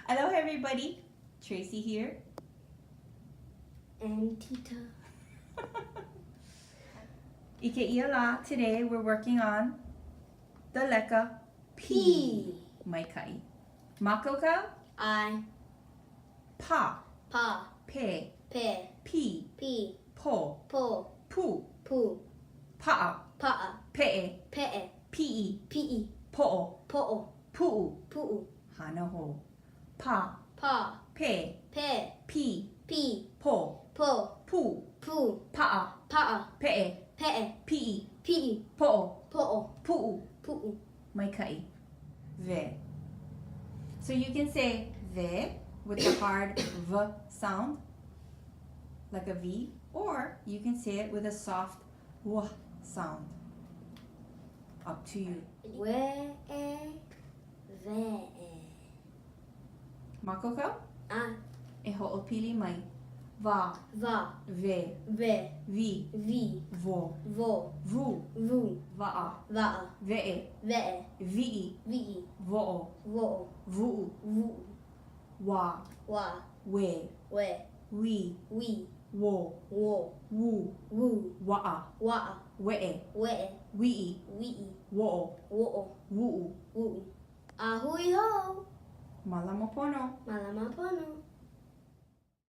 Aloha everybody, Tracy here. And Tita. I kēia lā, today we're working on the leka P. P. Maikaʻi. Mākaukau? I. Pa. Pa. Pe. Pe. Pi. Pi. Po. Po. Pu. Pu. Paʻa. Paʻa. Peʻe. Peʻe. Piʻi. Piʻi. Poʻo. Poʻo. Puʻu. Puʻu. Hana hou. Pa. Pa. Pe. Pe. Pi. Pi. Po. Po. Pu. Pu. Paʻa. Paʻa. Peʻe. Peʻe. Piʻi. Piʻi. Poʻo. Poʻo. Puʻu. Puʻu. Maikaʻi. Ve. So you can say ve with the hard v sound, like a V, or you can say it with a soft w sound. Up to you. We e ve e. Mākaukau? ʻAe. E hoʻopili mai. Va. Va. Ve. Ve. Vi. Vi. Vo. Vo. Vu. Vu. Vaʻa. Vaʻa. Veʻe. Veʻe. Viʻi. Viʻi. Voʻo. Voʻo. Vuʻu. Vuʻu. Wā. Wā. Wē. Wē. Wī. Wī. Wō. Wō. Wū. Wū. Waʻa. Waʻa. Weʻe. Weʻe. Wiʻi. Wiʻi. Woʻo. Woʻo. Wuʻu. Wuʻu. A hui hou! Mālama pono. Mālama pono.